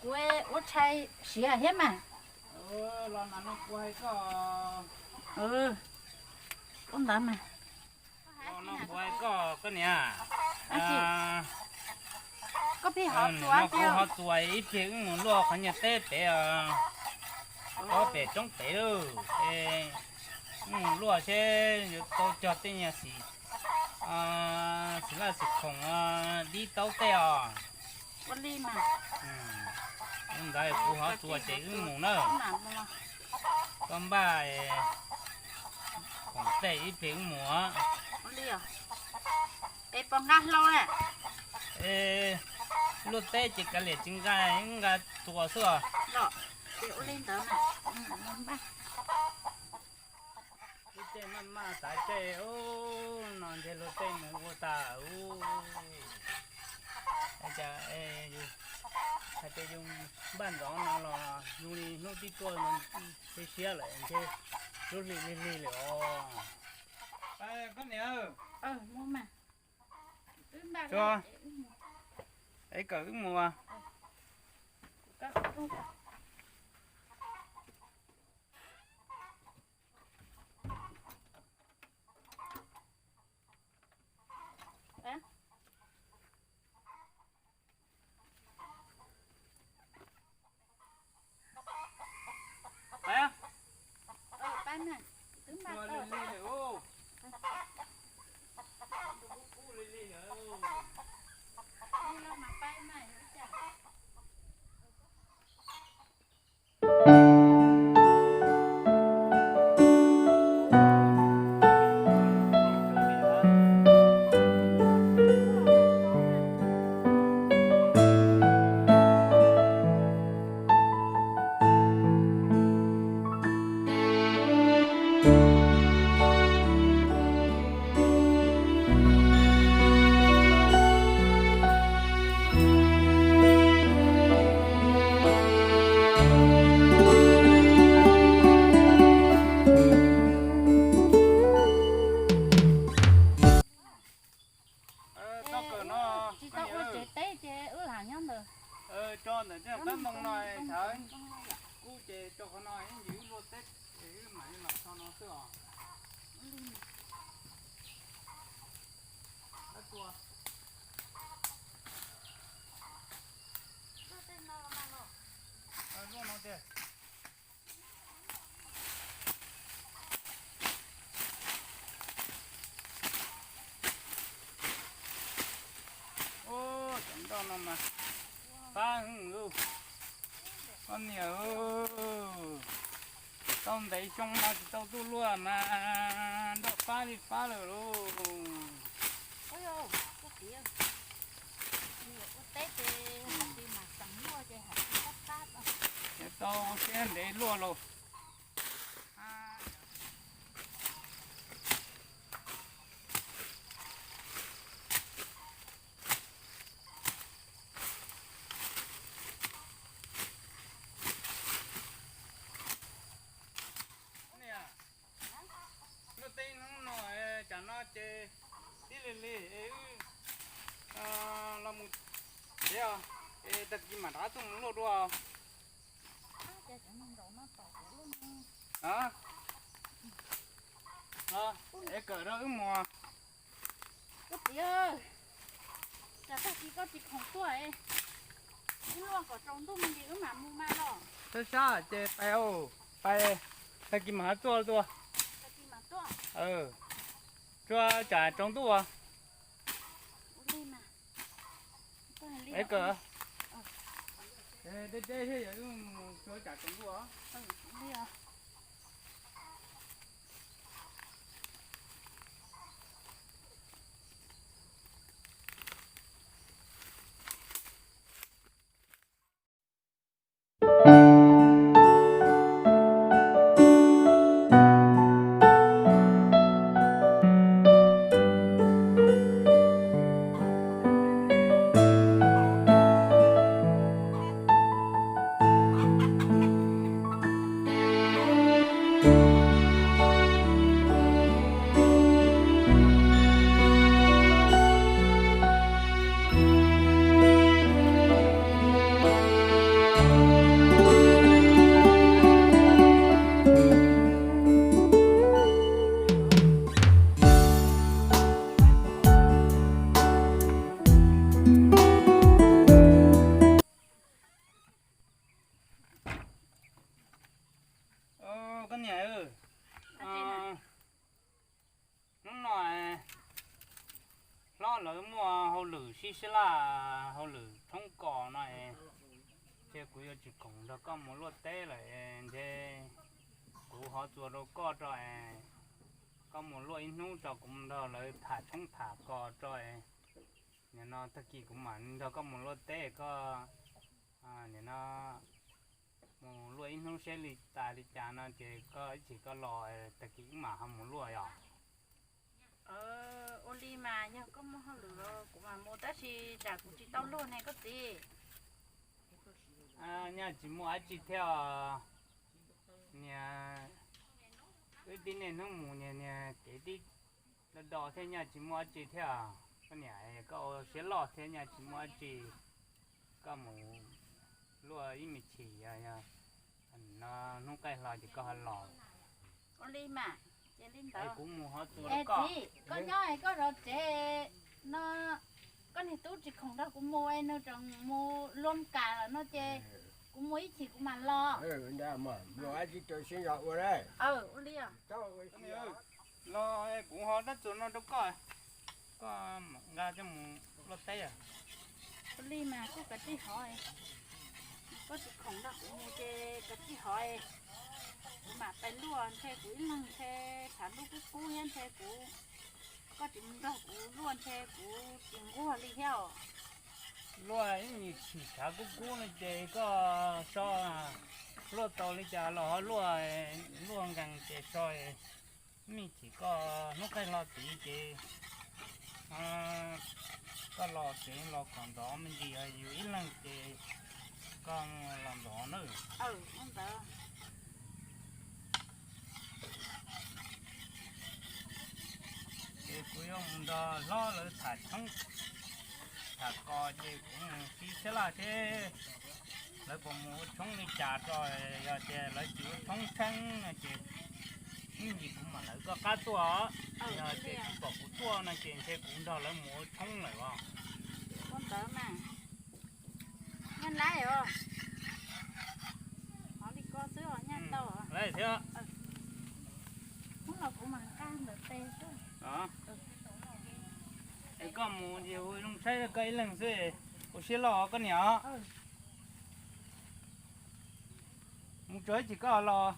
Kuv ua tshais siav thiab mas. Los no kuv hais koj. Ua ntawd mas. Los no kuv hais koj koj niam. Koj pheej hov txuas, kuv hov txuas ib pliag wb mus luaj qhov niag teb pem, qhov pem roob pem lauj. Wb mus luaj seb yuav tau cog tej niag xim, xim laj xim khoom dib taub tej os. Ua li mas. Ntawd kuv hov txuas ces wb mus na. Koj npaj khoom tej ib pliag wb mus. Ua li os. Es puas nqa hlau na? Luaj teb ces kav liam tsis nqa, nqa txuas xwb os. Los ces ua li ntawd na. Lub caij maj maj tav caij no ntshe luag tej mus ua tas ub. Cas hais tias yus npaj ntxov no los zoo li hnub tib tuaj no siab siab lawm ntshe lub hli lig lig lawm os. Koj niam, es kawm wb mus. Tsis tau ua tsev teb ces wb lam nyob ntawd. Tso ntawm tej qab ntoo no sawv, kub ces tso qhov no ib ncig wb luaj teb, wb mam li los tso no xwb os. Luaj no tiag. Ub, cov nroj no mas fab heev lauj. Koj niam, tau ntev xyoo no tsis tau tuaj luaj mas nroj fab li fab lawm lauj. Tau siab ntev luaj lauj. Luaj teb hnub no, tsam no ces tib lig lig es wb los mus tsev os, es tag kis mam rov qab tuaj mus luaj dua. Es kawm rau wb mus. Koj txiv, tsam tag kis koj tsis khoom tuaj, wb luaj kom tsaus ntuj me ntsis wb mam mus mas los. Sab sab ces pais, pais, tag kis mam tuaj tuaj. Tsuas tsam tsaus ntuj as. Es kawm deb deb thiab yog wb mus tsam tsaus ntuj os. Ib sab laj hauj lwm tshoob kos no es, ces kuv yuav tsis khoom nrog koj mus luaj teb lawm es, ntshe kuv ho txuas rau koj tso es, koj mus luaj ib hnub tso kuv mus nrog lawv tham tshoob tham kos tso es, nim no tag kis kuv mam nrog koj mus luaj teb koj, nim no mus luaj ib hnub seb li tas li cas no ces koj ib chim koj los tag kis wb mam ho mus luaj yom. Ua li mas yog koj muaj hauj lwm los kuv mam mus tab sis tsam kuv tsis tau luaj ne koj txiv. Nyaj tsis muaj dab tsi thiab os. Niag wb tib niaj hnub mus niag niag kev tib do do thiab nyaj tsis muaj dab tsi thiab. Koj niam, koj ua siab loj thiab nyaj tsis muaj dab tsi. Koj mus luaj ib me chim, yog no hnub qaij hlo ces koj ho los. Ua li mas, cia li ntawd. Kuv mus ho txuas rau koj. Txiv, koj nyob es koj zov tsev no, koj niag tub tsis khoom nrog kuv mus es nws tseem mus luaj kas lawm no ces kuv mus ib chim kuv mam los. Ua li. Los kuv ho rab txuas no rau koj, koj mam nqa coj mus luaj teb. Ua li mas koj kav tsij hov, koj tsis khoom nrog kuv mus ces kav tsij hov, kuv mam pais luaj ntshe kuv ib leeg ntshe tshav ntuj kub kub thiab ntshe kuv, koj tsis mus nrog kuv luaj ntshe kuv tsis nquag li thiab os. Luaj ib me chim tshav kub kub no ces koj so, luaj tau li cas los ho luaj, luaj nkees ces so. Me chim koj hnub qaij hlo tid ces koj los tsev los kom ntov me ntsis, yus ib leeg ces koj los ntov na. Ces kuv yuav mus nrog hlob lawv tham tshoob tham kos ces kuv mus siv sab laj seb lawv puas mus ua tshoob li cas tso, yog tias lawv tsis ua tshoob tsheeb no ces ib ntsis kuv mam lawv koj qab tuaj. Yog tias tsis pom kuv tuaj no ces ntshe kuv nrog lawv mus ua tshoob lawm os. Ua ntawd mas, nyaj laib os. Hov li ko xwb os, nyaj tau. Laib thiab. Hnub no kuv mam nqa ntawm tes xwb. Es koj mus ces ua zoo saib koj ib leeg xwb, ua siab loj koj niam. Mus tso ib chim koj los.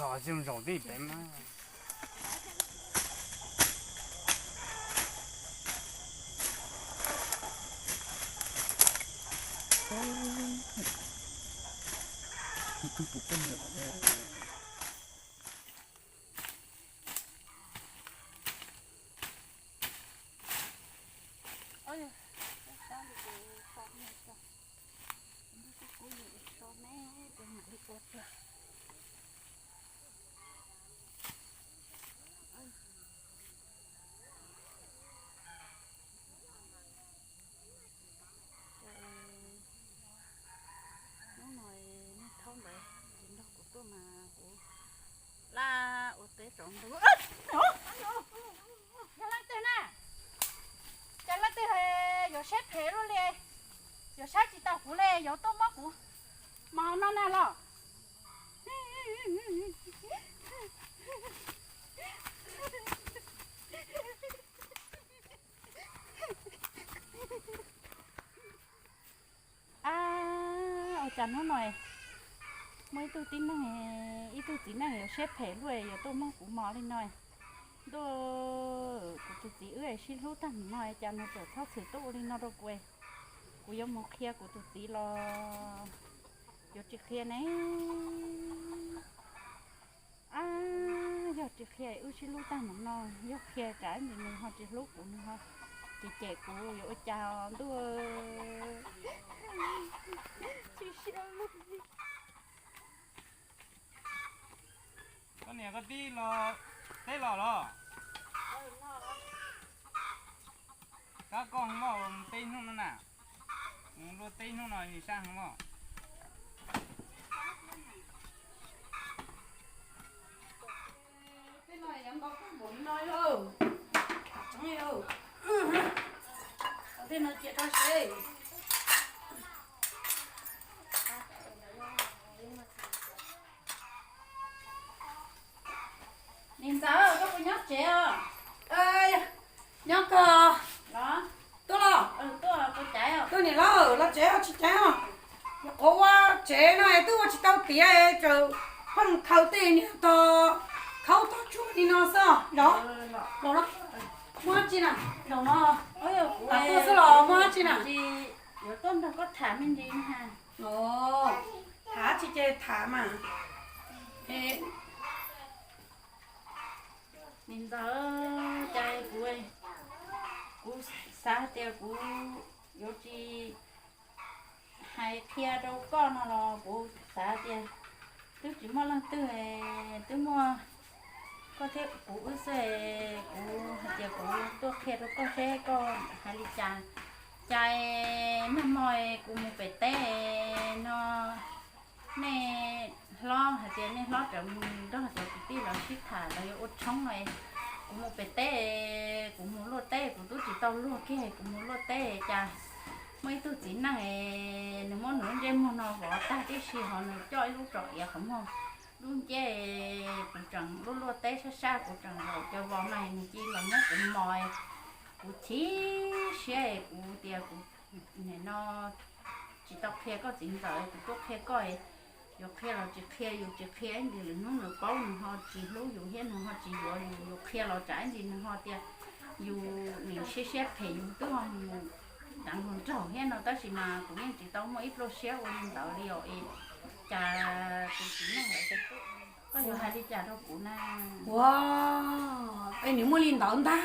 Kom zoo zoo tib pem mas. Hnub no nej thaub ntawd ces nrog kuv tuaj mas kuv laj ua teb tsaus ntuj. Yog leej twg na? Cas leej Kuv li yuav tuaj muab kuv mos no na los. A, ua cas hnub no muaj ib tug tib neeg, ib tug txiv neej yuav siab phem luaj yuav tuaj muab kuv mos li no. Ntuj, kuv tus txiv wb sib hlub tag mus no cas nws txawm txhob txwm tuaj ua li no rau kuv. Kuv yuav mus qhia kuv tus txiv los yuav tsis qhia ne. A, yog tsis qhia wb sib hlub tag mus no, yog qhia tsam ntsis nws ho tsis hlub kuv, nws ho cem cem kuv yuav ua cas ntuj. Koj niam koj txiv los teb los los? Kab koj moj peb hnub no na, mus luaj teb hnub no sab heev moj. Niam ntxawm, koj puas nyob tsev os? Nyob kawg. Tuaj los? Tuaj niam lawm, los tsev os, tsis tsev os. Nyuam qhuav ua tsev no twb ua tsis tau tiav, tsaws pheej khaws tej niag tog khaub tog tsuag li no xwb. Los, los, muaj dab tsi na? Los no, tuaj xwb los muaj dab tsi na? Yuav tuaj nrog koj tham me ntsis. Tham tsis ces tham mas. Niam ntxawm, cas kuv, kuv xav tias kuv yuav tsis hais qhia rau koj no los kuv xav tias twb tsis muaj leej twg, twb muaj koj thiab kuv wb xwb. Kuv hais tias kuv tuaj qhia rau koj seb koj hais li cas. Cas nag hmo kuv mus pem teb no, nej hlob hais tias nej hlob tseem nrog cov kwv tij los sib tham los yuav ua tshoob no. Kuv mus pem teb, kuv mus luaj teb, kuv twb tsis tau luag kiag, kuv mus luaj teb cas muaj ib tug txiv neej, nws muab nws lub ntsej muag no vov tag tib si, ho nws coj ib lub tsom iav qhov muag dub nceb. Kuv tseem luaj luaj teb sab sab, kuv tseem zaum cov vos no nws cia li los muab kuv mos. Kuv chim siab, kuv tias kuv nim no tsis tau qhia koj txiv ntxawm, kuv tuaj qhia koj. Yuav qhia los tsis qhia, yus tsis qhia ib ntsis lwm hnub nws paub nws ho tsis hlub yus thiab nws ho tsis yuav yus. Yus qhia los tsam ib ntsis nws ho tias yus nim siab siab phem, yus twb ho mus teev hluas nraug thiab no, tab sis mas kuv yeej tsis tau muaj ib pluaj siab ua li ntawd li os. Es cas tus txiv neej lawm, koj yuav hais li cas rau kuv na? Ua, es nws muaj li ntawd ntag.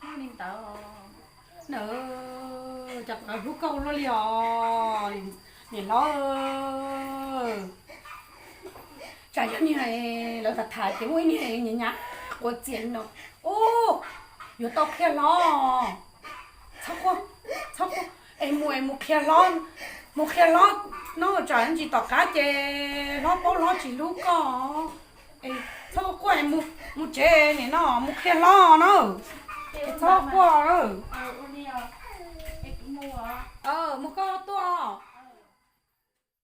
Muaj li ntawd. Cas kuv hlub koj luaj li os niam hlob. Tsam yog niag lawv tham tham ces muaj ib niag nyav nyav quav txias no, ub, yuav tau qhia hlob. Txhob quaj, txhob quaj, es mus es mus qhia hlob, mus qhia hlob no, tsam ntsis tom qab ces hlob paub hlob tsis hlub koj. Txhob quaj, mus tsev nim no mus qhia hlob na. Es txhob quaj, mus koj tuaj.